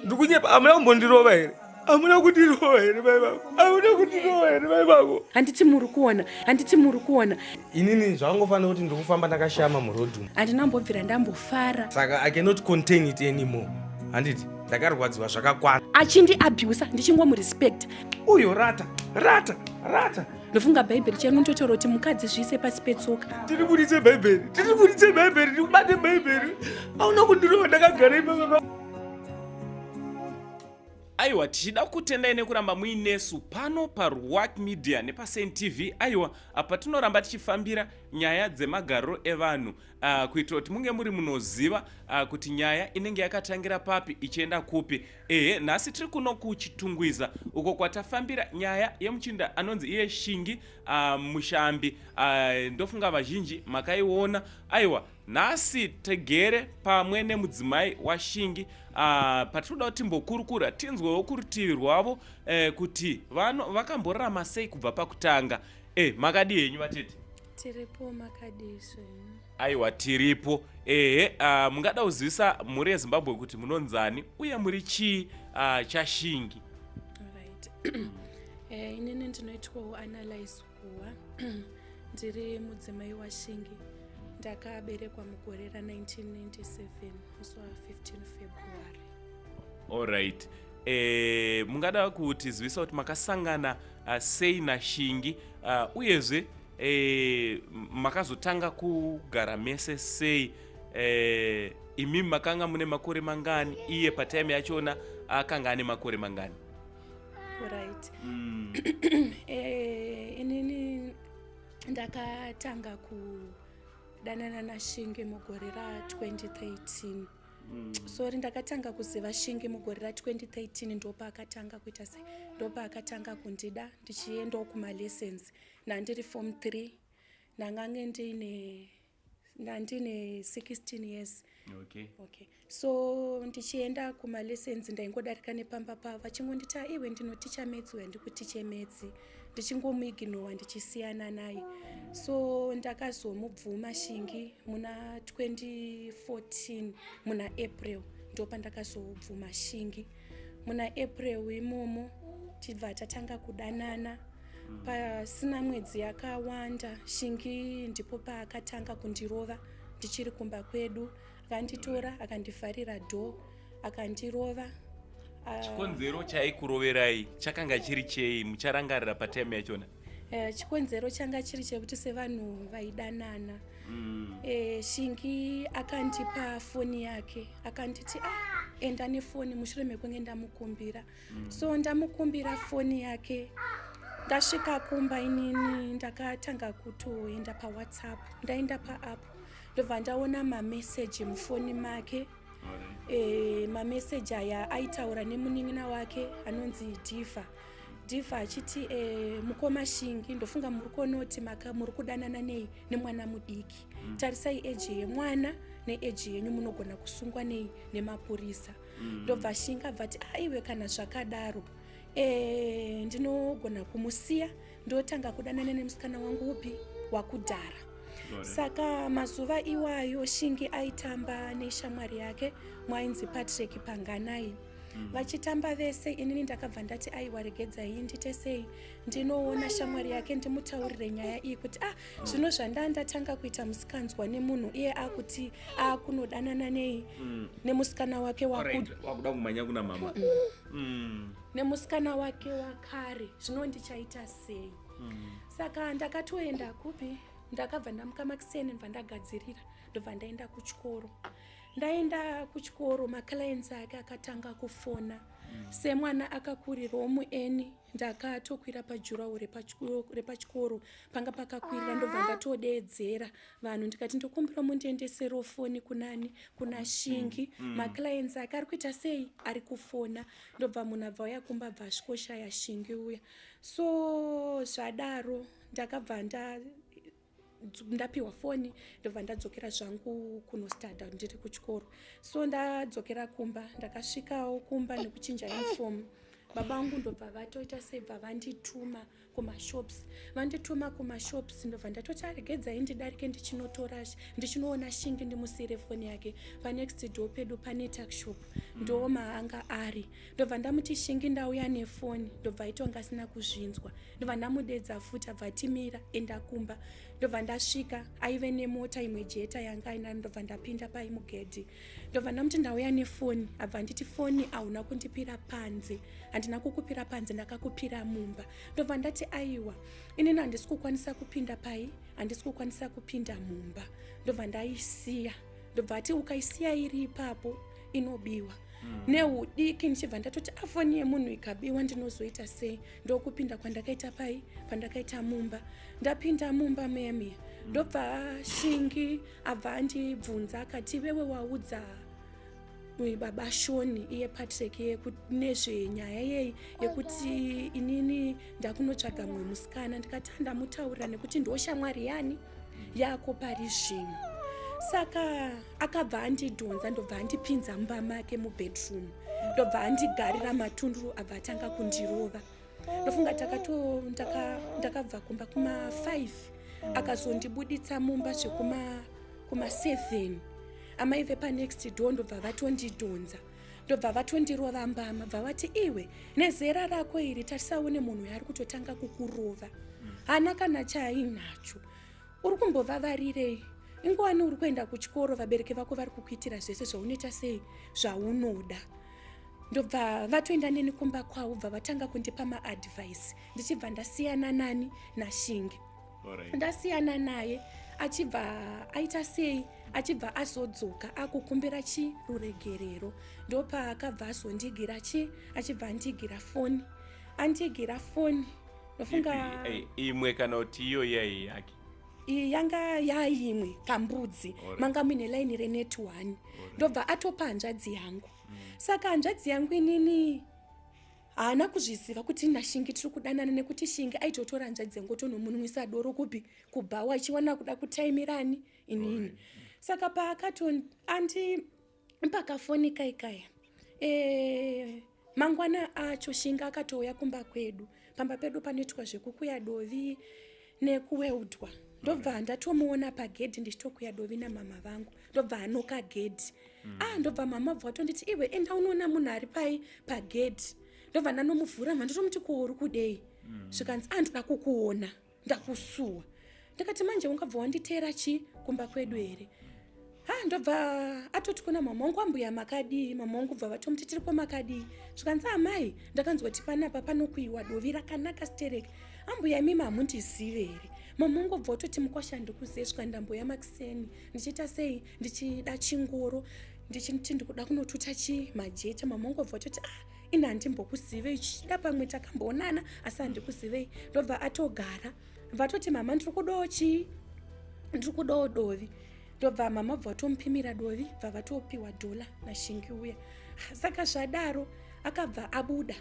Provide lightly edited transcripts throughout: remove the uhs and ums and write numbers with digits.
Ndikunyepa, hamuna kumbondirova here? Hamuna kundirova here mai vako? Hamuna kundirova here mai vako? Handiti muri kuona, handiti muri kuona. Inini zvakangofanira kuti ndiri kufamba ndakashama muroad umu. Handina kumbobvira ndambofara. Saka I cannot contain it anymore. Handiti ndakarwadziwa zvakakwana. Achindi abuser ndichingomurespect. Uyo rata, rata, rata. Ndofunga bhaibheri chenu ndotaura kuti mukadzi zviise pasi petsoka. Tiri buditse bhaibheri, tiri buditse bhaibheri, ndikubate bhaibheri. Hauna kundirova ndakagara ipapa. Aiwa, tichida kutendai nekuramba muinesu pano paRuwak Media nepaSaint TV. Aiwa, apa tinoramba tichifambira nyaya dzemagariro evanhu kuitira kuti munge muri munoziva kuti nyaya inenge yakatangira papi ichienda kupi. Ehe, nhasi tiri kuno kuChitungwiza uko kwatafambira nyaya yemuchinda anonzi iye Shingi Mushambi. Ndofunga vazhinji makaiona. Aiwa, nhasi tegere pamwe nemudzimai waShingi patinoda kuti timbokurukura tinzwewo kurutivi rwavo kuti vano vakamborarama sei kubva pakutanga. Makadii henyu vatete? Tiripo, makadii zvenyu? Aiwa, tiripo. Ehe, mungada kuzivisa mhuri yeZimbabwe kuti munonzani uye muri chii chaShingi? Right. Inini ndinoitwawo Analyze Guwa, ndiri mudzimai waShingi. Ndakaberekwa mugore ra1997 musi wa15 February. Alright. Mungada kutizivisa kuti makasangana sei naShingi, uyezve makazotanga kugara mese sei? Imimi makanga mune makore mangani, iye patime yachona akanga ane makore mangani? Right. Inini ndakatanga kudanana naShingi mugore ra2013. Sorry, ndakatanga kuziva Shingi mugore ra2013. Ndopaakatanga kuita sei, ndopaakatanga kundida ndichiendawo kumalessons. Nandiri form 3, ndangange ndine ndandine 16 years. Okay. So ndichienda kumalessons ndaingodarika nepamba pavo vachingonditi, "Iwe, ndinoticha maths uya, ndikutiche maths." Ndichingomuignowa, ndichisiyana naye. So ndakazomubvuma Shingi muna 2014 muna April. Ndopandakazobvuma Shingi muna April imomo, tibva tatanga kudanana. Pasina mwedzi yakawanda, Shingi ndipo paakatanga kundirova ndichiri kumba kwedu. Akanditora, akandivharira door, akandirova. Chikonzero chaikuroverai chakanga chiri chei, mucharangarira patime yachona? Chikonzero changa chiri chekuti sevanhu vaidanana, Shingi akandipa foni yake, akanditi, "Ah, enda nefoni," mushure mekunge ndamukumbira. So ndamukumbira foni yake, ndasvika kumba inini ndakatanga kutoenda paWhatsApp. Ndaenda paapp, ndobva ndaona mameseji mufoni make. Mameseji aya aitaura nemunin'ina wake anonzi Dhiva. Dhiva achiti, "Mukoma Shingi, ndofunga muri kuona kuti muri kudanana nei nemwana mudiki. Tarisai eji yemwana neeji yenyu, munogona kusungwa nei nemapurisa." Ndobva Shingi abva ati, "Aiwe, kana zvakadaro ndinogona kumusiya, ndotanga kudanana nemusikana wangu upi wakudhara." Saka mazuva iwayo Shingi aitamba neshamwari yake mwainzi Patrick Panganai. Vachitamba vese, inini ndakabva ndati, "Aiwa, regedzai ndite sei, ndinoona shamwari yake, ndimutaurire nyaya iyi kuti, ah, zvino zvandaa ndatanga kuita musikanzwa nemunhu, iye akuti akunodanana nei nemusikana wake Wakuda kumhanya kuna mama. Nemusikana wake wakare, zvino ndichaita sei?" Saka ndakatoenda kupi, ndakabva ndamuka makuseni, ndobva ndagadzirira, ndobva ndaenda kuchikoro. Ndaenda kuchikoro, maclients ake akatanga kufona. Semwana akakurirawo mueni, ndakatokwira padurawall repachikoro, panga pakakwirira, ndobva ndatodeedzera vanhu ndikati, "Ndokumbira mundiendesero foni kunani, kuna Shingi. Maclients ake ari kuita sei, ari kufona." Ndobva munhu abva uya kumba, bva asvikoshaya Shingi uya. So zvadaro ndakabva ndapiwa foni, ndobva ndadzokera zvangu kunostada ndiri kuchikoro. So ndadzokera kumba, ndakasvikawo kumba nekuchinja uniform. Baba vangu ndobva vatoita sebva vandituma kumashops, vandituma kumashops, ndobva ndatoti aregedzai ndidarike ndichinotora, ndichinoona Shingi, ndimusiyire foni yake. Panext door pedu pane tuckshop, ndo maanga ari. Ndobva ndamuti, "Shingi, ndauya nefoni." Ndobva aitonga asina kuzvinzwa. Ndobva ndamudedza futi, abva atimira, enda kumba. Ndobva ndasvika, aive nemota imwe jeta yanga ainayo. Ndobva ndapinda paimugedhi, ndobva ndamuti, "Ndauya nefoni." Abva anditi, "Foni hauna kundipira panze, handina kukupira panze, ndakakupira mumba." Ndobva ndati, "Aiwa, inini handisi kukwanisa kupinda pai, handisi kukwanisa kupinda mumba." Ndobva ndaisiya. Ndobva ati, "Ukaisiya iri ipapo inobiwa." Neudiki ndichibva ndatoti, "Afoni yemunhu ikabiwa ndinozoita sei?" Ndokupinda kwandakaita pai, kwandakaita mumba. Ndapinda mumba memi, ndobva Shingi abva andibvunza akati, "Wewe waudza baba Shoni, iye Patrick, nezvenyaya yei yekuti inini ndakunotsvaga mumwe musikana?" Ndikati, "Handamutaurira nekuti ndoshamwari yani yako pari zvino." Saka akabva andidhonza, ndobva andipinza mumba make mubedroom, ndobva andigarira matunduru, abva atanga kundirova. Ndofunga ndakabva kumba kuma5, akazondibuditsa mumba zvekuma kuma7. Amai vepanext door ndobva vatondidhonza, ndobva vatondirova mbama, bva vati, "Iwe, nezera rako iri, tarisaone munhu yaari kutotanga kukurova, haana kana chaainacho. Uri kumbovavarirei? Ingowani uri kuenda kuchikoro, vabereki vako vari kukuitira zvese zvaunoita sei, zvaunoda." Ndobva vatoenda neni kumba kwavo, bva vatanga kundipa maadvice, ndichibva ndasiyana nani, naShingi. Ndasiyana naye, achibva aita sei, achibva azodzoka akukumbira chi ruregerero. Ndopaakabva azondigira chi, achibva andigira foni, andigira foni, ndofunga Imwe kana kuti iyo iyai yake? Iyi yanga yaimwe kambudzi. Manga muine laini renet one. Ndobva atopa hanzvadzi yangu. Saka hanzvadzi yangu inini haana kuzviziva kuti naShingi tiri kudanana, nekuti Shingi aitotora hanzvadzi yangu otonomunwisa doro kupi, kubhawa, achiwana kuda kutaimirani inini. Saka paakato andi pakafoni kaikaya, mangwana acho Shingi akatouya kumba kwedu. Pamba pedu panoitwa zvekukuya dovi nekuweldwa. Ndobva ndatomuona pagedhi ndichitokuya dovi namama vangu, ndobva anoka gedhi. Ah, ndobva mama bva watonditi, "Iwe, enda unoona munhu ari pai pagedhi." Ndobva ndanomuvhura, mva ndotomuti, "Ko uri kudei?" Zvikanzi, "A, ndoda kukuona, ndakusuwa." Ndikati, "Manje ungabva wanditeera chi kumba kwedu here?" Ha, ndobva atoti kuna mama wangu, "Ambuya, makadii?" Mama wangu bva vatomuti, "Tiripo, makadii?" Zvikanzi, "Amai, ndakanzwa kuti panapa panokuyiwa dovi rakanaka stereki. Ambuya, imimi hamundizive here?" Mama wangu bva watoti, "Mukwasha, ndikuzive." Svika ndamboya makiseni ndichiita sei, ndichida chingoro, ndichiti ndikuda kunotuta chi majecha. Mama wangu bva watoti, "Ah, ini handimbokuzivei, chichida pamwe takamboonana, asi handikuzivei." Ndobva atogara, vatoti, "Mama, ndiri kudawo chii, ndiri kudawo dovi." Ndobva mama bva vatomupimira dovi, bva vatopiwa dhola naShingi uya. Saka zvadaro akabva abuda.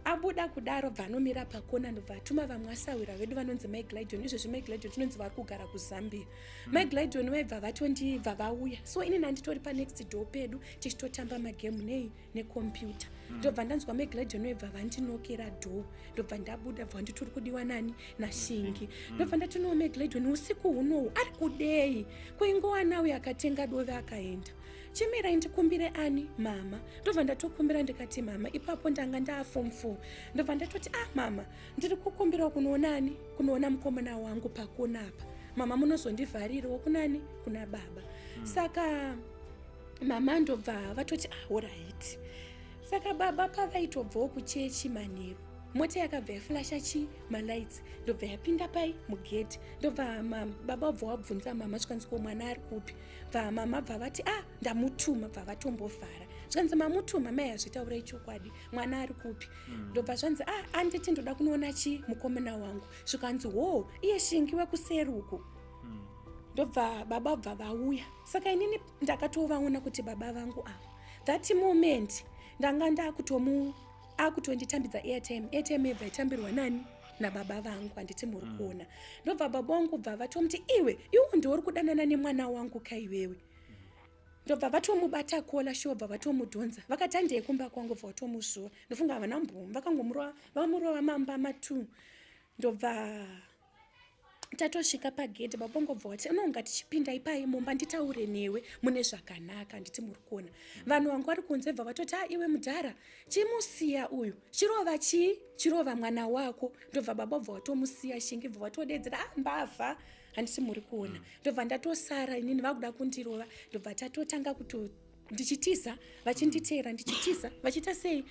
Abuda kudaro, bva anomira pakona, ndobva atuma vamwe asawira vedu vanonzi Maiglidon. Izvezvi Maiglidon tinonzi vari kugara kuZambia. Maiglidon vaibva vatondibva vauya. So ini nanditori panext door pedu tichitotamba magemu nei nekombiyuta. Ndobva ndanzwa Maiglidon vaibva vandinokera door, ndobva ndabuda, bva nditi, "Uri kudiwa nani?" NaShingi. Ndobva ndati, "No, Maiglidon, usiku hunohu ari kudei? Kuingowana uyo akatenga dove akaenda. Chimirai ndikumbire ani, mama." Ndobva ndatokumbira, ndikati, "Mama," ipapo ndanga ndaaform 4, ndobva ndatoti, "Ah, mama, ndiri kukumbirawo kunoona ani, kunoona mukomana wangu pakona apa. Mama, munozondivharirawo kunani, kuna baba." Saka mama ndobva vatoti, "Ah, alright." Saka baba pavaitobvawo kuchechi manheru, mota yakabva yaflasha chi malights, ndobva yapinda pai mugedhi. Ndobva baba bva wabvunza mama, zvikanzi, "Ko mwana ari kupi?" Bva mama bva vati, "Ah, ndamutuma." Bva vatombovhara. Zvikanzi, "Mamutuma? Mai, hazvitaurai chokwadi, mwana ari kupi?" Ndobva zvanzi, "Ah, anditi ndoda kunoona chi mukomana wangu." Zvikanzi, "Ho, iye Shingi wekuseruku." Ndobva baba bva vauya. Saka inini ndakatovaona kuti baba vangu ava. That moment ndanga ndakutomu akutonditambidza airtime. Airtime yebva itambirwa nani? Nababa vangu, handiti muri kuona? Ndobva baba vangu bva vatomuti, "Iwe, iwe ndiwe uri kudanana nemwana wangu kaiwewe." Ndobva vatomubata kola shuwa, bva vatomudhonza, vakati handei kumba kwangu, bva vatomusvuwa. Ndofunga havana mbomu, vakangomurova, vamurova mambama two. Ndobva tatosvika pagedhi, baba ngobva wati unonga tichipinda ipai mumba nditaure newe mune zvakanaka. Handiti muri kuona vanhu vangu vari kunze, bva vatoti a iwe mudhara, chimusiya uyu, chirova chii, chirova mwana wako. Ndobva baba bva watomusiya Shingi, bva watodedzera a mbavha. Handiti muri kuona? Ndobva ndatosara inini, vakuda kundirova. Ndobva tatotanga kuto ndichitiza, vachinditeera, ndichitiza, vachiita sei,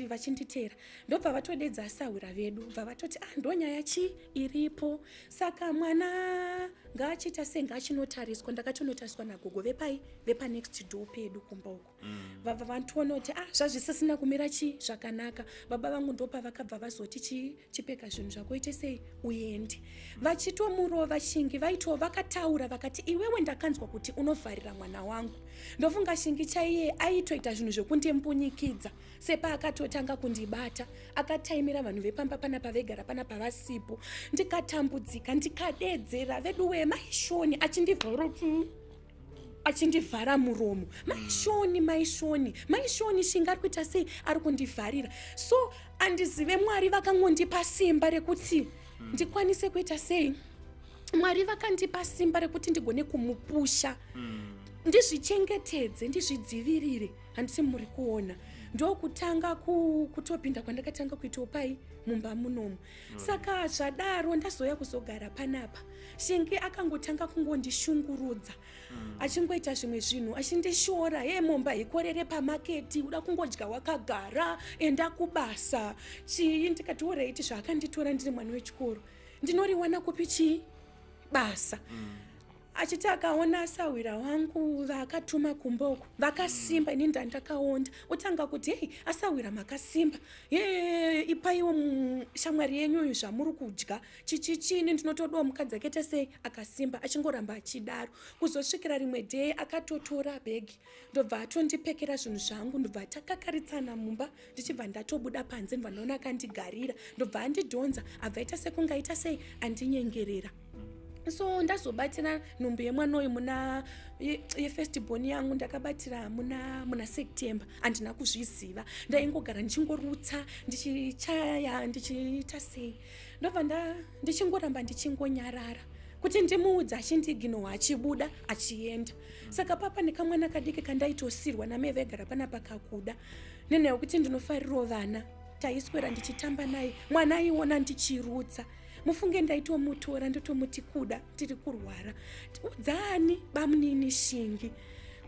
vachinditeera. Ndobva vatodedza asahwira vedu, bva vatoti ah, ndonyaya chi iripo, saka mwana ngaachiita sei, ngaachinotariswa. Ndakatonotariswa nagogo vepai, vepanext door pedu kumba uko. Vabva vatoona kuti ah, zvazvisisina kumira chi zvakanaka. Baba vangu ndopavakabva vazoti chi chipeka zvinhu zvako, ite sei, uende. Vachitomurova Shingi, vaito vakataura vakati iwewe, ndakanzwa kuti unovharira mwana wangu. Ndofunga Shingi chaiye aitoita zvinhu zvekundimbunyikidza, sepaakatotanga kundibata akataimira vanhu vepamba panapa vegara panapa vasipo. Ndikatambudzika, ndikadedzera, veduwee, maishoni, achindivhara, achindivhara muromo, maishoni, maishoni, maishoni, Shinga ari kuita sei, ari kundivharira. So andizive, Mwari vakangondipa simba rekuti ndikwanise kuita sei, Mwari vakandipa simba rekuti ndigone kumupusha, ndizvichengetedze, ndizvidzivirire. Handisi muri kuona? Ndokutanga kutopinda kwandakatanga kuitawo pai mumba munomu. Saka zvadaro ndazoya kuzogara panapa, Shingi akangotanga kungondishungurudza, achingoita zvimwe zvinhu, achindishora, he momba hikorere pamaketi, uda kungodya wakagara, enda kubasa, chii. Ndikati alright, zvaakanditora ndiri mwana wechikoro, ndinoriwana kupi chii basa? Achiti akaona asahwira wangu vaakatuma kumba uku vakasimba, ini ndandakaonda. Otanga kuti hei, asahwira makasimba, ye ipaiwo shamwari yenyu uyu zvamuri kudya, chichichini, ndinotodawo mukadzi akaita sei, akasimba. Achingoramba achidaro kuzosvikira rimwe day akatotora bhegi, ndobva atondipekera zvinhu zvangu, ndobva takakaritsana mumba. Ndichibva ndatobuda panze, ndobva ndaona akandigarira, ndobva andidhonza, abva aita sekungaita sei, andinyengerera. So ndazobatira nhumbu yemwana uyu muna yefirst born yangu, ndakabatira muna September. Handina kuzviziva, ndaingogara ndichingorutsa, ndichichaya, ndichiita sei. Ndobva ndichingoramba ndichingonyarara kuti ndimuudze, achindiignowa, achibuda achienda. Saka papa nekamwana kadiki kandaitosirwa namai vaigara panapa kakuda, nenyaya yekuti ndinofarirawo vana, taiswera ndichitamba naye. Mwana aiona ndichirutsa, mufunge, ndaitomutora ndotomuti, kuda tiri kurwara, udzani bamunini Shingi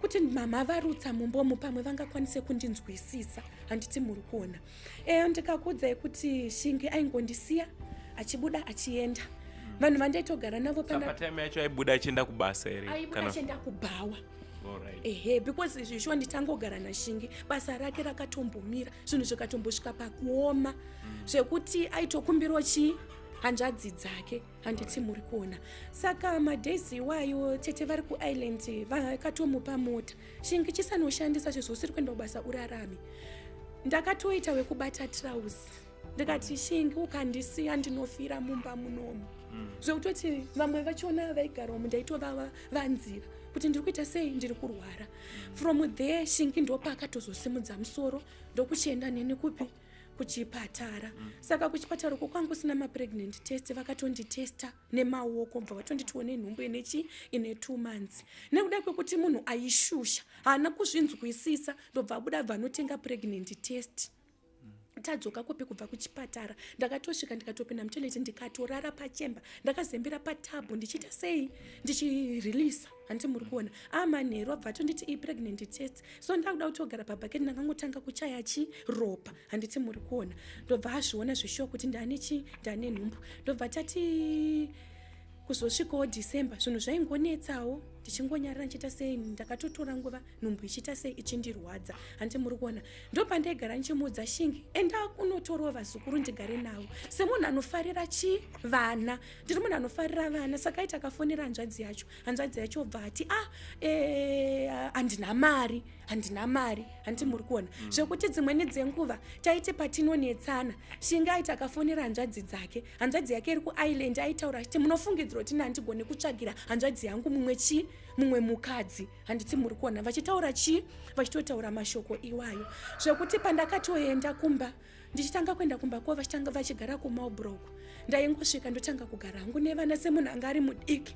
kuti mama varutsa mumbomu, pamwe vangakwanise kundinzwisisa. Handiti muri kuona? E, ndikakuudzai kuti Shingi aingondisiya achibuda achienda, vanhu vandaitogara navo. Patime yacho aibuda achienda kubasa here? Aibuda achienda kubhawa. Ehe, because zvishuwa nditangogara naShingi, basa rake rakatombomira, zvinhu zvikatombosvika pakuoma zvekuti aitokumbirawo chii hanzvadzi dzake. Handiti muri kuona? Saka madays iwayo tete vari kuIsland vakatomupa mota, Shingi chisanoshandisa sezvo usiri kuenda kubasa urarame. Ndakatoita wekubata trausi, ndikati Shingi, ukandisiya ndinofira mumba munomu. Zvekutoti vamwe vachiona vaigara umu, ndaitovavavanzira kuti ndiri kuita sei, ndiri kurwara. From there Shingi ndopaakatozosimudza musoro, ndokuchienda neni kupi, kuchipatara. Saka kuchipatara uko kwangu usina mapregnant test, vakatonditesta nemaoko, bva vatonditiwo nenhumbu inechi ine 2 months. Nekuda kwekuti munhu aishusha haana kuzvinzwisisa, ndobva abuda, bva anotenga pregnant test. Tadzoka kupi kubva kuchipatara, ndakatosvika ndikatopinda mutoilet, ndikatorara pachemba, ndakazembera patabhu, ndichiita sei, ndichireleasa. Handiti muri kuona? Amanheru abva atonditi ipregnant test. So ndakuda kutogara pabhaketi, ndakangotanga kuchaya chi ropa. Handiti muri kuona? Ndobva azviona zveshuwa kuti ndane chi ndane nhumbu. Ndobva tati kuzosvikawo December, zvinhu zvaingonetsawo, ndichingonyarara, ndichiita sei. Ndakatotora nguva nhumbu ichiita sei, ichindirwadza. Handiti muri kuona? Ndopandaigara ndichimuudza, Shingi, enda unotorawo vazukuru ndigare navo, semunhu anofarira chi vana. Ndiri munhu anofarira vana. Saka aiti akafonera hanzvadzi yacho, hanzvadzi yacho bva ati ah, handina mari. Handina mari, handiti muri kuona? Zvekuti dzimweni dzenguva taiti patinonetsana, Shingi aiti akafonera hanzvadzi dzake, hanzvadzi yake iri kuIreland, aitaura achiti, "Munofungidzira kuti handigone kutsvagira hanzvadzi yangu mumwe chii, mumwe mukadzi?" Handiti muri kuona? Vachitaura chii, vachitotaura mashoko iwayo, zvekuti pandakatoenda kumba, ndichitanga kuenda kumba kwavo, vachitanga vachigara kuMarlborough, ndaingosvika ndotanga kugara hangu nevana semunhu anga ari mudiki.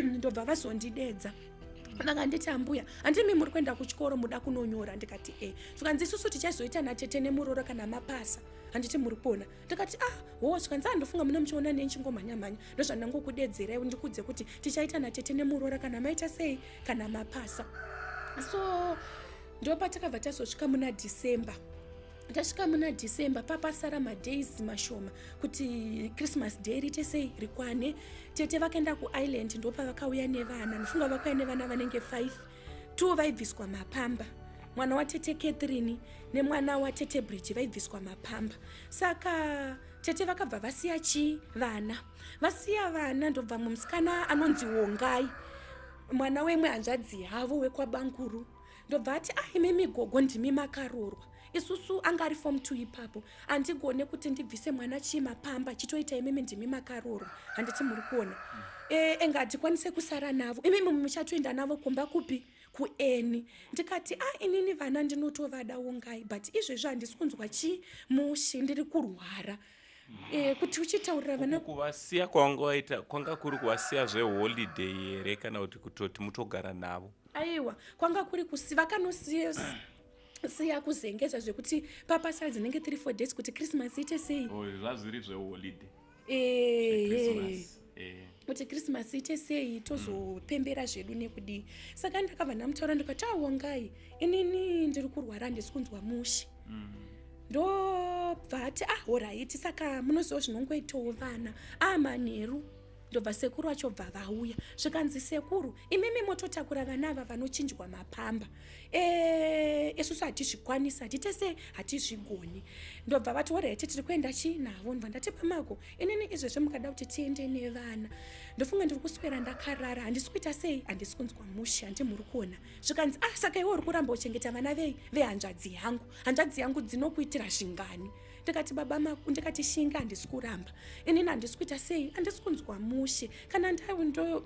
Ndobva vazondidedza, vakanditi, "Ambuya, handimi muri kuenda kuchikoro, muda kunonyora?" Ndikati, "E." Zvikanzi, "Isusu tichazoita natete nemuroro kana mapasa, handiti muri kuona?" Ndikati, "Ah, ho." Zvikanzi, "Andofunga muna muchiona nenchingomhanya-mhanya, ndozvandangokudedzerai ndikudze kuti tichaita natete nemurora kana maita sei, kana mapasa." So ndopatakabva tazosvika muna December. Tasvika muna December, papasara madays mashoma kuti Christmas Day riite sei, rikwane. Tete vakaenda kuIreland, ndopavakauya nevana. Ndofunga vakauya nevana vanenge 5, two vaibviswa mapamba, mwana watete Catherine nemwana watete Bridge vaibviswa mapamba. Saka tete vakabva vasiya chii, vana. Vasiya vana, ndobva musikana anonzi Wongai, mwana wemwe hanzvadzi yavo wekwaBanguru, ndobva ati, "Ah, imimi gogo ndimi makarorwa, isusu," anga ari form 2 ipapo, "handigone kuti ndibvise mwana chii, mapamba. Chitoita imimi ndimi makarorwa, handiti muri kuona? Enga hatikwanise kusara navo, imimi muchatoenda navo kumba kupi, kueni." Ndikati, "A ah, inini vana ndinotovada, Wongai, but izvezvi handisi kunzwa chii, mushe, ndiri kurwara." Kuti uchitaurira vana Kuvasiya kwanga waita kwanga kuri kuvasiya zveholiday here, kana kuti kutoti mutogara navo? Aiwa, kwanga kuri kusi vakanosiya siya kuzengeza, zvekuti papasara dzinenge 3 4 days kuti Christmas ite sei. Oh, zvazviri zveholiday. Kuti Christmas ite sei, tozopembera zvedu nekudii. Saka ndakabva ndamutaura, ndikati, "Awongai, inini ndiri kurwara, handisi kunzwa mushe." Ndobva ati, "Ah, alright." Saka munoziva zvinongoitawo vana manheru, ndobva sekuru vachobva vauya. Zvikanzi, "Sekuru, imimi mototakura vana ava vanochinjwa mapamba, isusu hatizvikwanisi, hatitese, hatizvigoni." Ndobva vati, "Alright, tiri kuenda chi navo." Ndobva ndati, "Pamako, inini izvezvi mukada kuti tiende nevana, ndofunga ndiri kuswera ndakarara, handisi kuita sei, handisi kunzwa mushe, handi muri kuona?" Zvikanzi, "Ah, saka iwe uri kuramba uchengeta vana vei, vehanzvadzi yangu? Hanzvadzi yangu dzinokuitira zvingani?" Ndikati, "Baba maku," ndikati, "Shinga, handisi kuramba inini, handisi kuita sei, handisi kunzwa mushe. Kana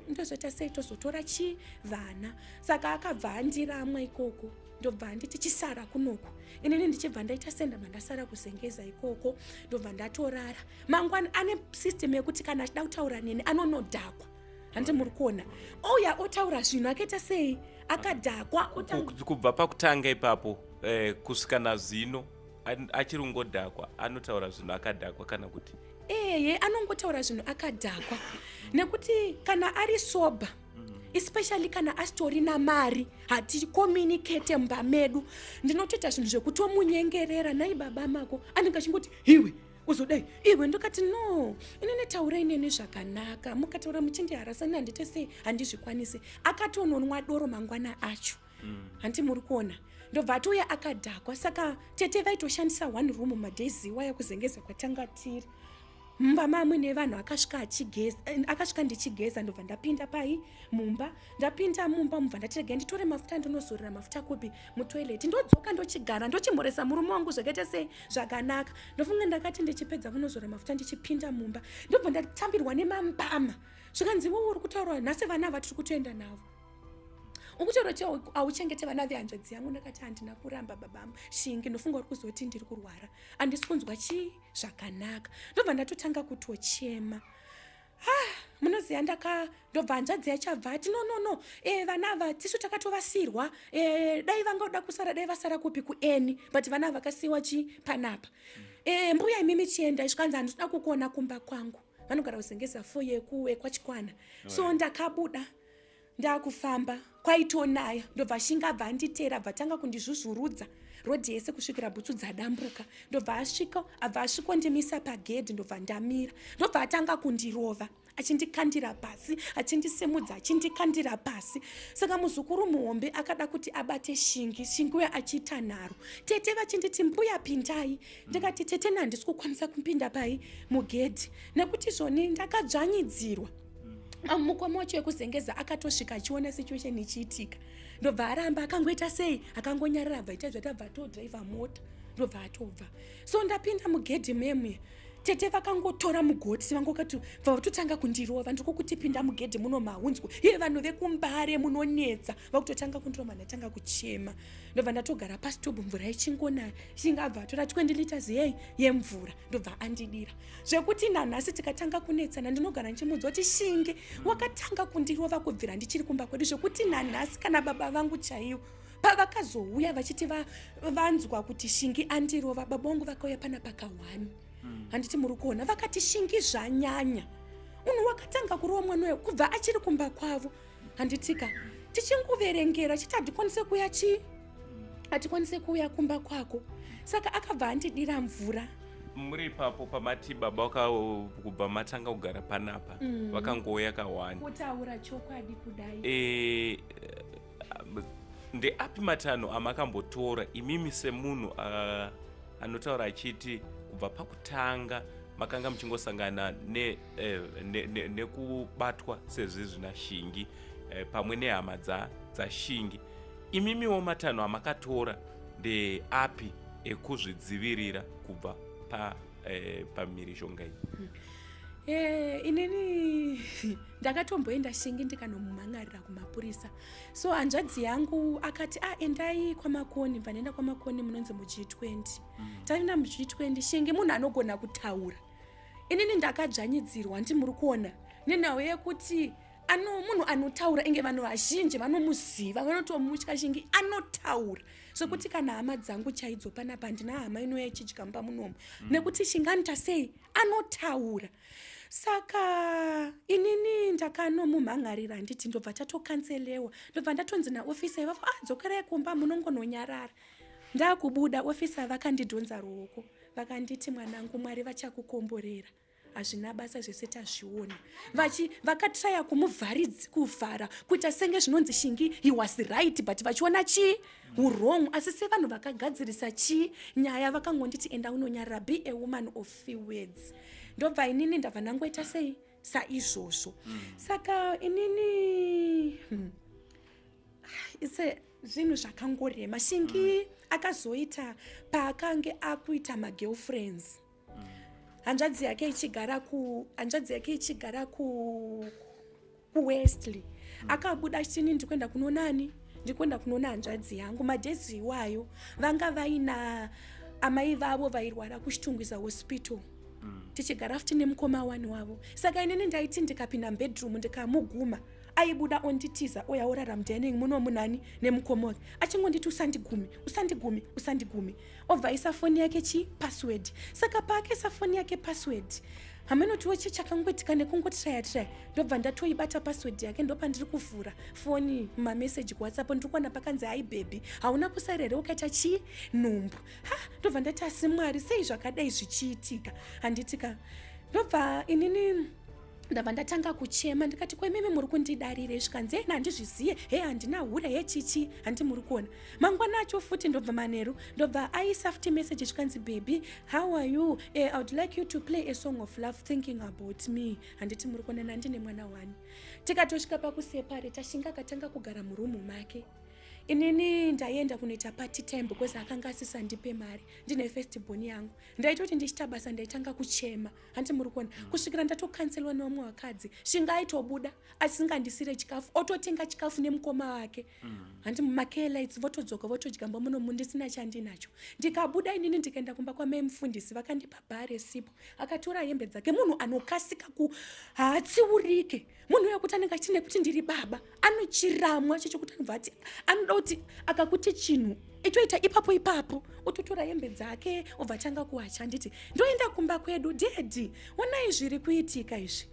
ndozoita sei, tozotora chi vana?" Saka akabva andiramwa ikoko, ndobva anditi, "Chisara kunoku." Inini ndichibva ndaita sei, ndabva ndasara kuzengeza ikoko, ndobva ndatorara. Mangwana, ane system yekuti kana achida kutaura neni anonodhakwa, handi muri kuona? Ouya otaura zvinhu akaita sei, akadhakwa. Kubva pakutanga ipapo kusvika nazvino achiri kungodhakwa, anotaura zvinhu akadhakwa, kana kuti? Eye, anongotaura zvinhu akadhakwa, nekuti kana ari sober, especially kana asitorina mari, haticommunicate mumba medu. Ndinotoita zvinhu zvekutomunyengerera, "Nai baba mako," anenge achingoti, "Iwe uzodai iwe." Ndokati, "No, inini taurai neni zvakanaka. Mukataura muchindiharasa, ini handite sei, handizvikwanisi." Akatononwa doro mangwana acho, handiti muri kuona? Ndobva atouya akadhakwa. Saka tete vaitoshandisa one room madays iwaya kuzengeza kwatanga tiri, mumba mamwe nevanhu. Akasvika achigeza, akasvika ndichigeza, ndobva ndapinda pai mumba. Ndapinda mumba, mubva ndati, "Regai nditore mafuta, ndinozorera mafuta kupi, mutoilet." Ndodzoka, ndochigara, ndochimhoresa murume wangu zvakaita sei, zvakanaka. Ndofunga ndakati ndichipedza kunozora mafuta, ndichipinda mumba, ndobva ndatambirwa nemambama. Zvikanzi, "Iwowo uri kutaura nhasi vana ava tiri kutoenda navo, ukutaura kuti hauchengete vana vehanzvadzi yangu." Ndakati, "Handina kuramba, babamu Shingi, ndofunga uri kuzoti ndiri kurwara, handisi kunzwa chii zvakanaka." Ndobva ndatotanga kutochema. Ah, munoziva, ndaka ndobva hanzvadzi yacho abva ati, "No, no, no, vana ava tisu takatovasirwa. Dai vanga kusara, dai vasara kupi, kueni, but vana ava vakasiyiwa chi panapa. Mbuya imimi chienda." Zvikanzi, "Handisida kukuona kumba kwangu." Vanogara kuzengeza fo yekwachikwana. So ndakabuda, ndakufamba, kwaitonaya. Ndobva Shinga abva anditera, abva tanga kundizvuzvurudza rodhi yese kusvikira bhutsu dzadambuka. Ndobva asvika, abva asvikondimisa pagedhi, ndobva ndamira, ndobva atanga kundirova, achindikandira pasi, achindisimudza, achindikandira pasi. Saka muzukuru muhombe akada kuti abate Shingi, Shingi uyo achiita nharo. Tete vachinditi, "Mbuya, pindai." Ndikati, "Tete, handisi kukwanisa kupinda pai, mugedhi, nekuti zvoni ndakadzvanyidzirwa." Mukoma wacho wekuzengeza akatosvika achiona situation ichiitika. Ndobva aramba akangoita sei, akangonyarara, abva ita zvati abva atodriver mota, ndobva atobva. So ndapinda mugedhi memuye, tete vakangotora mugoti vangokati bva vatotanga kundirova. Ndiko kuti pinda mugedhi muno maunzwa iye, vanhu vekuMbare munonetsa. Vakutotanga kundirova, ndatanga kuchema, ndobva ndatogara pasitobu, mvura ichingonaya. Chingabva atora 20 liters yei yemvura, ndobva andidira, zvekuti nanhasi tikatanga kunetsana ndinogara ndichimuudza kuti, "Shinge, wakatanga kundirova kubvira ndichiri kumba kwedu," zvekuti nanhasi kana baba vangu chaivo pavakazouya vachiti vanzwa kuti Shingi andirova, baba vangu vakauya pana pakahwani. Handiti muri kuona, vakati, "Shingi, zvanyanya. Unhu wakatanga kurova mwana uyo kubva achiri kumba kwavo." Handitika tichingoverengera chiti handikwanise kuuya chii, hatikwanise kuuya kumba kwako. Saka akabva andidira mvura. Muri ipapo pamati baba kubva matanga kugara panapa, vakangouya kahwani? Kutaura chokwadi kudai, Ndeapi matanho amakambotora imimi semunhu anotaura achiti kubva pakutanga makanga muchingosangana nekubatwa sezvizvi naShingi, pamwe nehama dzaShingi? Imimiwo matanho amakatora ndeapi ekuzvidzivirira kubva pamhirizhonga iyi? Inini ndakatomboenda Shingi ndikanomumhan'arira kumapurisa. So hanzvadzi yangu akati, "A ah, endai kwaMakoni." Bva ndaenda kwaMakoni, munonzi muG20. Taenda muG20, Shingi munhu anogona kutaura. Inini ndakadzvanyidzirwa, ndi muri kuona, nenhau yekuti ano munhu anotaura, inge vanhu vazhinji vanomuziva, vanotomutya. Shingi anotaura zvekuti kana hama dzangu chaidzo panapa, handina hama inouya ichidya mumba munomu, nekuti Shingi anoita sei, anotaura. Saka inini ndakanomumhan'arira, handiti? Ndobva tatokanselewa, ndobva ndatonzi naofisa ivavo, "Ah, dzokerai kumba, munongononyarara." Ndakubuda, ofisa vakandidhonza ruoko, vakanditi, "Mwanangu, Mwari vachakukomborera. Hazvina basa, zvese tazviona." Vakatraya kuvhara kuita senge zvinonzi Shingi he was right, but vachiona chii, wrong. Asi sevanhu vakagadzirisa chii nyaya, vakangonditi, "Enda unonyarara, be a woman of few words." Ndobva inini ndabva ndangoita sei saizvozvo. Saka inini, ise zvinhu zvakangorema. Shingi akazoita paakange akuita magirlfriends, hanzvadzi yake ichigara ku kuWestley. Akabuda achitini, "Ndikuenda kunoonani, ndikuenda kunoona hanzvadzi yangu." Madhezi iwayo vanga vaina amai vavo vairwara kuChitungwiza Hospital, tichigara futi nemukoma wani wavo. Saka inini ndaiti ndikapinda mubedroom ndikamuguma, aibuda onditiza, oya orara mudining muno munani nemukoma wake, achingonditi, "Usandigumi, usandigumi, usandigumi." Obva aisa foni yake chi password. Saka paakaisa foni yake password, hamenotiwo chi chakangoitika, nekungotraya traya, ndobva ndatoibata password yake. Ndopandiri kuvhura foni, mumameseji kuWhatsApp ndiri kuona pakanzi, "Hi baby, hauna kusara here ukaita chii, nhumbu?" Ha, ndobva ndati, "Asi Mwari, sei zvakadai zvichiitika?" Handitika ndobva inini ndabva ndatanga kuchema, ndikati, "Kwemimi muri kundidarire?" Zvikanzi, "Ena handizviziye, he handina hure, he chichi." Handi muri kuona, mangwana acho futi, ndobva manheru, ndobva aisa futi message, zvikanzi, "Baby, how are you? I would like you to play a song of love thinking about me." Handiti muri kuona, nandine mwana wani. Tikatosvika pakuseparata. Shinga akatanga kugara murumu make. Inini ndaienda kunoita part time because akanga asisandipe mari. Ndine first born yangu, ndaitoti ndichita basa ndaitanga kuchema, hanti muri kuona, kusvikira ndatokanselwa nevamwe vakadzi. Shinga aitobuda asingandisire chikafu, ototenga chikafu nemukoma wake, handi mumakelights, votodzoka votodya mba muno, ndisina chandinacho. Ndikabuda inini ndikaenda kumba kwamai mufundisi, vakandipa bhare sipo, akatora hembe dzake. Munhu anokasika ku haatsiurike, munhu wekuti anenge achiti nekuti ndiri baba, anochiramwa chechokuti anobva ati anoda kuti akakuti chinhu itoita ipapo ipapo. Ototora hembe dzake, obva atanga kuwacha. Handiti ndoenda kumba kwedu, "Daddy, onai zviri kuitika izvi."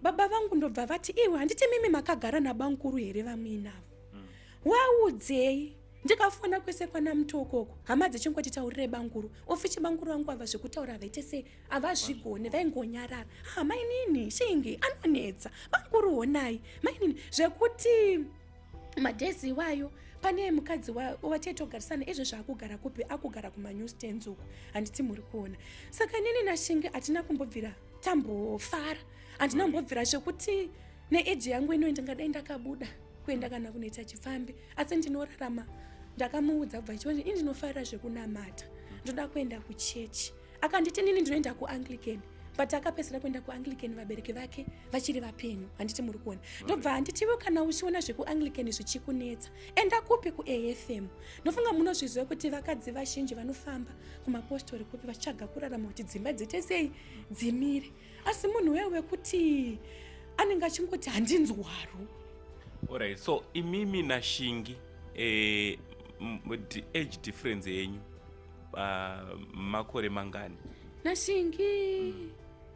Baba vangu ndobva vati, "Iwe, handiti mimi makagara nabankuru here vamuinavo? Waudzei." Ndikafona kwese kwana Mutokoko, hama dzichingoti, "Taurire banguru." Ofichi banguru vangu ava zvekutaura vaite sei, havazvigone, vaingonyarara. "Ha, mainini, Shingi anonetsa. Banguru honai, mainini." Zvekuti madhezi iwayo pane mukadzi wataitogarisana, izvo zvaakugara kupi, akugara kumanew stands uku, handiti muri kuona? Saka inini naShingi hatina kumbobvira tambofara, handina kumbobvira, zvekuti neeji yangu ino ndingadai ndakabuda. Kuenda kana kunoita chipfambi, asi ndinorarama. Ndakamuudza kubva chioni, ini ndinofarira zvekunamata, ndoda kuenda kuchechi. Akanditi nini ndinoenda kuAnglican, but akapedzisira kuenda kuAnglican vabereki vake vachiri vapenyu, handiti muri kuona? Ndobva handitiwo kana uchiona zvekuAnglican zvichikunetsa, enda kupi? KuAFM. Ndofunga munozviziva kuti vakadzi vazhinji vanofamba kumapostori kupi vachitsvaga kurarama kuti dzimba dziite sei? Dzimire. Asi munhu wewe wekuti anenge achingoti handinzwaro. Alright, so imimi naShingi, age difference yenyu makore mangani? NaShingi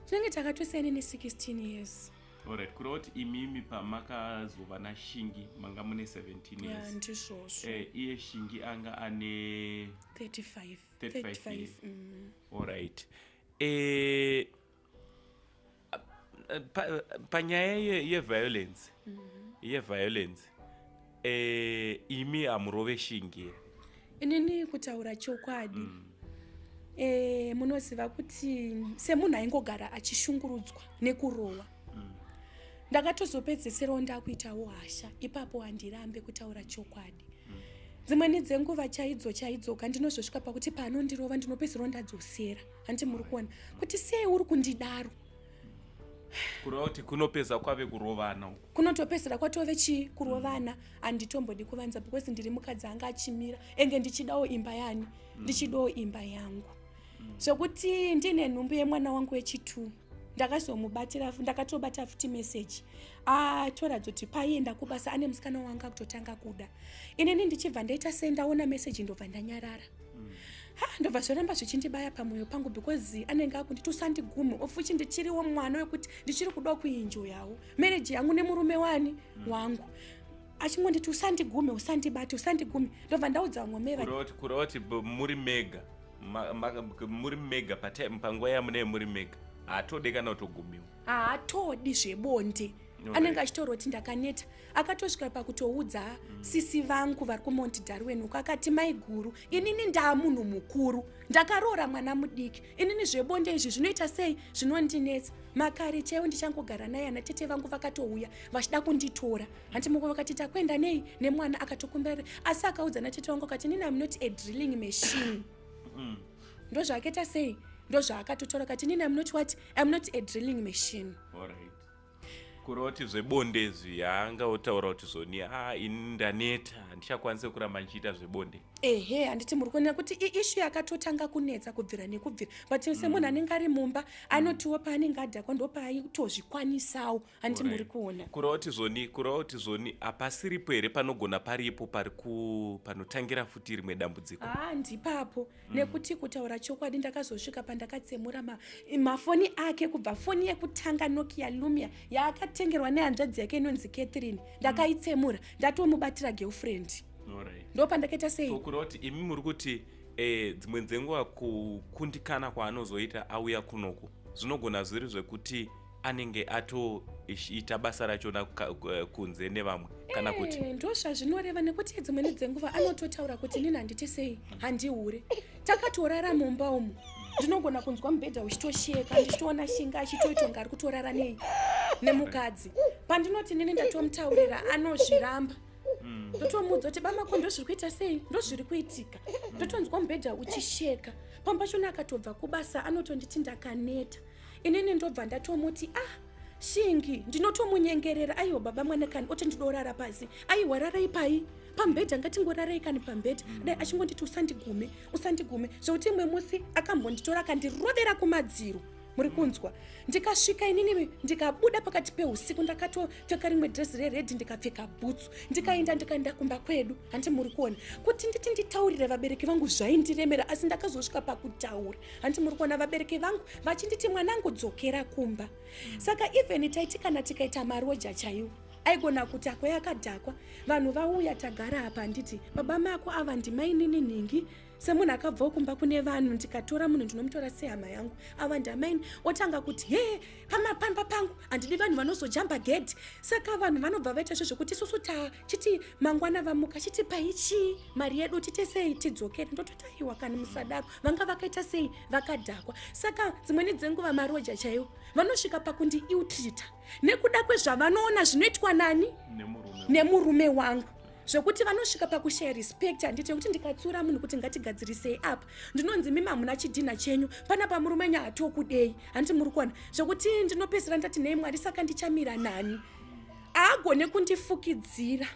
tinenge takatosiyana ne16 years. Alright, kureva kuti imimi pamakazova naShingi manga mune 17 years? Ndizvozvo. Iye Shingi anga ane 35. 35. 35. Years. Alright, panyaya yeviolence, imi hamurove Shingi here? Inini kutaura chokwadi, munoziva kuti semunhu aingogara achishungurudzwa nekurohwa, ndakatozopedzeserawo ndakuitawo hasha ipapo. Handirambe, kutaura chokwadi, dzimweni dzenguva chaidzo chaidzoka ndinozosvika pakuti paanondirova ndinopedzisirawo ndadzosera, handiti muri kuona? Kuti sei uri kundidaro? Kureva kuti kunopedza kwave kurovana uku? Kunotopedzisira kwatove chii? Kurovana. Handitombodi kuvanza because ndiri mukadzi anga achimira, enge ndichidawo imba yani, ndichidawo imba yangu. Zvokuti ndine nhumbu yemwana wangu wechi2, ndakazomubatira, ndakatobata futi meseji atoratidza kuti paienda kubasa ane musikana wanga akutotanga kuda. Inini ndichibva ndaita sei? Ndaona meseji, ndobva ndanyarara. Ha, ndobva zvoramba zvichindibaya pamwoyo pangu because anenge akunditi usandigume, ofuchi ndichiriwo mwana wekuti ndichiri kuda kuenjoyawo marriage yangu nemurume wani wangu, achingonditi usandigume, usandibate, usandigume. Ndobva ndaudza vamwe mai. Kureva kuti muri mega, muri mega panguva yamunee muri mega, haatodi kana kutogumiwa? Haatodi zvebonde. Anenge achitaura kuti ndakaneta. Akatosvika pakutoudza sisi vangu vari kuMount Darwin uko, akati, "Mai guru, inini ndaa munhu mukuru, ndakaroora mwana mudiki. Inini zvebonde izvi zvinoita sei? Zvinondinetsa." Makare chaiwo ndichangogara naye, ana tete vangu vakatouya vachida kunditora, hanti moko vakati takuenda nei nemwana. Akatokumbira, asi akaudza natete vangu akati, "Inini am not a drilling machine." Ndozvaakaita sei? Ndozvaakatotaura akati, "Inini am not what? Am not a drilling machine." Alright, kureva kuti zvebonde izvi haangaotaura kuti zvoni, a ini ndaneta, handichakwanisi kuramba ndichiita zvebonde? Ehe, handiti muri kuona kuti iissue yakatotanga kunetsa kubvira nekubvira, but semunhu anenge ari mumba anotiwo paanenge adhakwa ndopaaitozvikwanisawo, handiti muri kuona? Kureva kuti zvoni hapasiripo here panogona paripo pari panotangira futi rimwe dambudziko? Haa, ndipapo, nekuti kutaura chokwadi ndakazosvika pandakatsemura mafoni ake, kubva foni yekutanga Nokia Lumia yaakatengerwa nehanzvadzi yake inonzi Catherine, ndakaitsemura ndatomubatira girlfriend. Ndo pandakaita sei? So kureva kuti imi muri kuti dzimwe dzenguva kukundikana kwaanozoita auya kunoku zvinogona zviri zvekuti anenge atoita basa rachona kunze nevamwe, kana kuti? Ndo zvazvinoreva, nekuti dzimweni dzenguva anototaura kuti inini handiti sei, handihure. Takatorara mumba umu, ndinogona kunzwa mubhedha uchitosheka, ndichitoona Shinga achitoita kunge ari kutorara nei nemukadzi. Pandinoti nini ndatomutaurira, anozviramba. Ndotomuudza kuti bamako ndozviri kuita sei, ndozviri kuitika, ndotonzwa mubhedha uchisheka. Pamwe pachona akatobva kubasa anotonditi ndakaneta. Inini ndobva ndatomuti, "Ah, Shingi." Ndinotomunyengerera, "Aiwa baba mwana kani." Oti, "Ndidorara pasi." "Aiwa, rarai pai? Pamubhedha, ngatingorarei kani pamubhedha." Dai achingonditi usandigume, usandigume, zvokuti imwe musi akambonditora akandirovera kumadziro, muri kunzwa? Ndikasvika inini ndikabuda pakati peusiku, ndakatopfeka rimwe dhirezi rered, ndikapfeka bhutsu, ndikaenda, ndikaenda kumba kwedu, handiti muri kuona? Kuti nditi nditaurire vabereki vangu zvaindiremera, asi ndakazosvika pakutaura, handiti muri kuona? Vabereki vangu vachinditi, "Mwanangu, dzokera kumba." Saka even taiti kana tikaita maroja chaiwo, aigona kuti akwai akadhakwa, vanhu vauya, tagara apa, handiti baba mako ava ndimainini nhingi. Semunhu akabvawo kumba kune vanhu, ndikatora munhu ndinomutora sehama yangu. Ava ndamaini otanga kuti he pamba pangu handidi vanhu vanozojamba gedhi. Saka vanhu vanobva vaita zvo zvekuti isusu tachiti mangwana vamuka chiti paichii mari yedu tite sei tidzokere. Ndototi aiwa kani musadaro, vanga vakaita sei vakadhakwa. Saka dzimweni dzenguva maroja chaiwo vanosvika pakundi iutrita nekuda kwezvavanoona zvinoitwa nani nemurume wangu, zvekuti vanosvika pakushaya respect. Handiti nekuti ndikatsura munhu kuti ngatigadzirisei apa, ndinonzi mimi hamuna chidhinha chenyu panapa, murume nya hatokudei. Handiti muri kuona zvekuti ndinopedzisira ndati nei Mwari, saka ndichamira nani? Haagone kundifukidzira.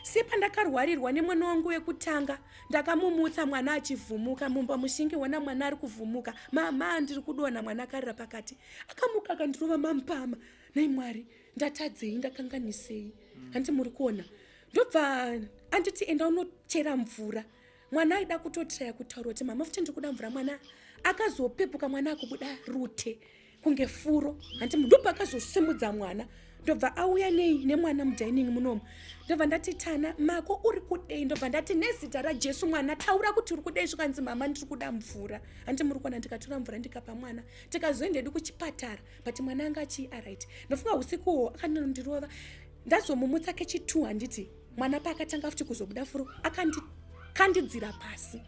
Sepandakarwarirwa nemwana wangu wekutanga, ndakamumutsa mwana achivhumuka mumba. Mushingi wona mwana ari kuvhumuka, mama ndiri kudonha. Mwana akarira pakati, akamuka akandirova mamupama. Nei Mwari, ndatadzei? Ndakanganisei? Handiti muri kuona? Ndobva anditi enda unochera mvura. Mwana aida kutotraya kutaura kuti mama futi ndiri kuda mvura. Mwana akazopepuka, mwana akubuda rute kunge furo. Handiti ndobva akazosimudza mwana, ndobva auya nei nemwana mudining munomu. Ndobva ndati tana mako uri kudei? Ndobva ndati nezita raJesu mwana taura kuti uri kudei. Zvikanzi mama ndiri kuda mvura. Handiti muri kuona? Ndikatora mvura ndikapa mwana, tikazoenda edu kuchipatara, but mwana anga achii alright. Ndofunga usikuhwo akanondirova, ndazomumutsa kechi2. Handiti mwana paakatanga futi kuzobuda furo, akandikandidzira pasi.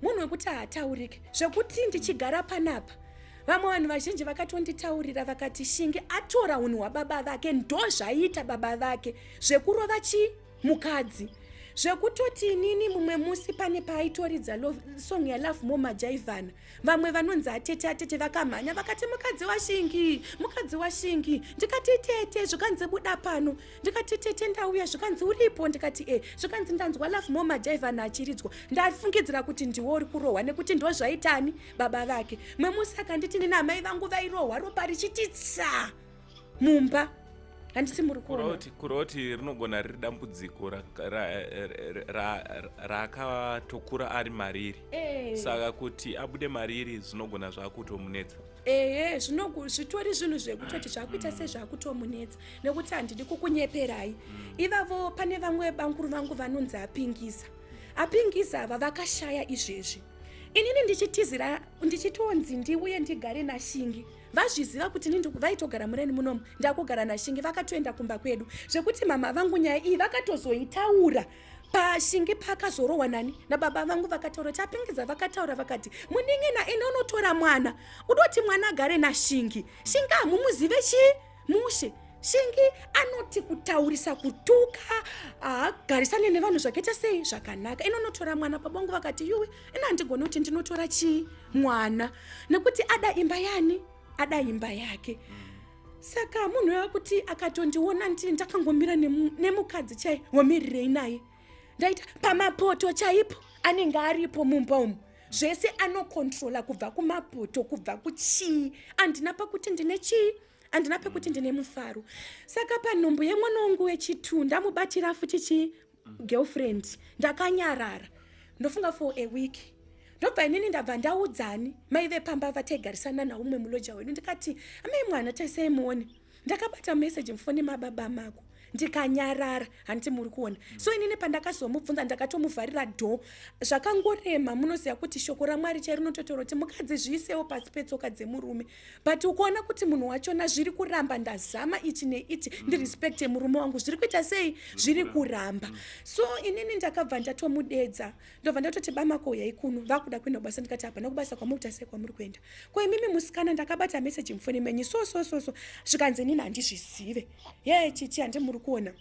Munhu wekuti haataurike, zvekuti ndichigara panapa vamwe vanhu vazhinji vakatonditaurira vakati Shingi atora unhu hwababa vake, ndo zvaiita baba vake zvekurova chii mukadzi. Zvekutoti inini mumwe musi pane paaitoridza song yaLovemore Majaivana, vamwe vanonzi atete atete vakamhanya vakati mukadzi waShingi, mukadzi waShingi. Ndikati tete. Zvikanzi buda pano. Ndikati tete ndauya. Zvikanzi uripo? Ndikati e. Zvikanzi ndanzwa Lovemore Majaivana achiridzwa, ndafungidzira kuti ndiwo uri kurohwa nekuti ndo zvaitani baba vake. Mwemusi akanditi nini amai vangu vairohwa ropa richiti tsa mumba. Handiti muri kuona? Kuroti rinogona riri dambudziko raakatokura ari mariri, saka kuti abude mariri zvinogona zvakutomunetsa. Ehe, zvitori zvinhu zvekutoti zvakuita sezvakutomunetsa, nekuti handidi kukunyeperai. Ivavo pane vamwe banguru vangu vanonzi apingisa apingisa ava vakashaya izvezvi. Inini ndichitizira, ndichitonzi ndiuye ndigare naShingi, vazviziva kuti ini vaitogara mureni munomu, ndakugara naShingi, vakatoenda kumba kwedu. Zvekuti mama vangu nyaya iyi vakatozoitaura paShingi paakazorohwa nani nababa vangu, vakataura kuti apingidza vakataura vakati munin'ina ine unotora mwana udoti mwana agare naShingi. Shingi hamumuzive chii mushe. Shingi anoti kutaurisa, kutuka, haagarisane nevanhu zvakaita sei zvakanaka. Inonotora mwana. Baba vangu vakati yuwe, ina handigoni kuti ndinotora chii mwana nekuti ada imba yani, ada imba yake. Saka munhu wekuti akatondiona ndii ndakangomira nemukadzi chai wamirirei naye, ndaita pamapoto chaipo anenge aripo mumba umu zvese anokontrola, kubva kumapoto, kubva kuchii. Handina pakuti ndine chii, handina pekuti ndine mufaro. Saka panhumbu yemwana wangu wechi2 ndamubatira futi chi girlfriend, ndakanyarara ndofunga for a week. Ndobva inini ndabva ndaudzani mai vepamba vataigarisana naumwe muloja wedu, ndikati amai mwana taisai muone ndakabata meseji mufoni mababa mako, ndikanyarara. Handiti muri kuona? So inini pandakazomubvunza ndakatomuvharira door. Zvakangorema. Munoziva kuti shoko raMwari chai rinototaura kuti mukadzi zviisewo pasi petsoka dzemurume, but ukuona kuti munhu wachona zviri kuramba. Ndazama ichi neichi, ndirespekte murume wangu, zviri kuita sei? Zviri kuramba. So inini ndakabva ndatomudedza, ndobva ndatoti bamako uyai kuno. Vakuda kuenda kubasa, ndikati hapana kubasa kwamukuita sei kwamuri kuenda. Ko imimi musikana, ndakabata meseji mufoni menyu so so so so. Zvikanzi inini handizvizive ye chichi. Handi muri kuona?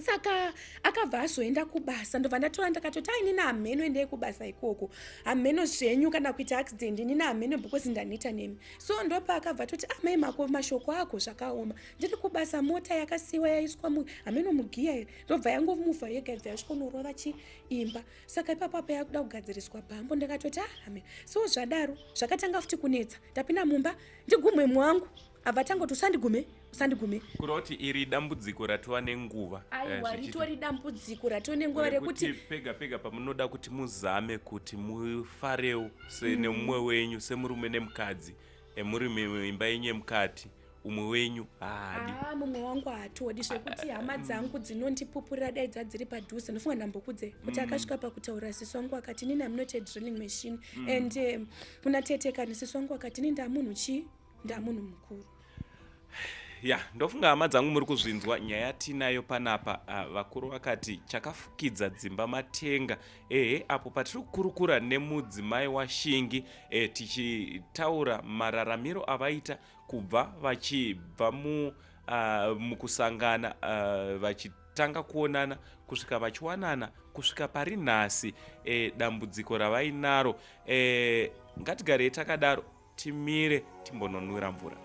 Saka akabva azoenda kubasa, ndobva ndatora ndakatoti ai, nini hameno, endei kubasa ikoko, hameno zvenyu, kana kuita accident inini hameno, because ndaneta nemi. So ndopa akabva toti amai ah, mako mashoko ako zvakaoma. Ndiri kubasa, mota yakasiyiwa yaiswa hameno mugiya here, ndobva yangomuvha yega, ibva yasvikonorova chiimba. Saka ipapo apa yakuda kugadziriswa bhambo. Ndakatoti ah, amen. So zvadaro zvakatanga futi kunetsa. Ndapinda mumba, ndigumwe mwangu, abva tangoti usandigume, usandigume. Kureva kuti iri dambudziko ratova nenguva. Aiwa, ritori dambudziko ratova nenguva rekuti pega pega pamunoda kuti muzame kuti mufarewo nemumwe wenyu semurume nemukadzi, muri muimba yenyu yemukati. Umwe wenyu haadi. Haa, mumwe wangu haatodi zvekuti hama dzangu dzinondipupurira, dai dzadziri padhuze. Ndofunga ndambokudze kuti akasvika pakutaura sisi wangu akati, "Inini am not a drilling machine." And kuna tete kani, sisi wangu akati, "Ini ndamunhu chii, ndamunhu mukuru." Ya, ndofunga hama dzangu muri kuzvinzwa nyaya yatinayo panapa. Vakuru vakati chakafukidza dzimba matenga. Ehe, apo patiri kukurukura nemudzimai waShingi, tichitaura mararamiro avaita kubva vachibva mukusangana, vachitanga kuonana kusvika vachiwanana, kusvika pari nhasi, dambudziko ravainaro. Ngatigarei takadaro, timire timbononwira mvura.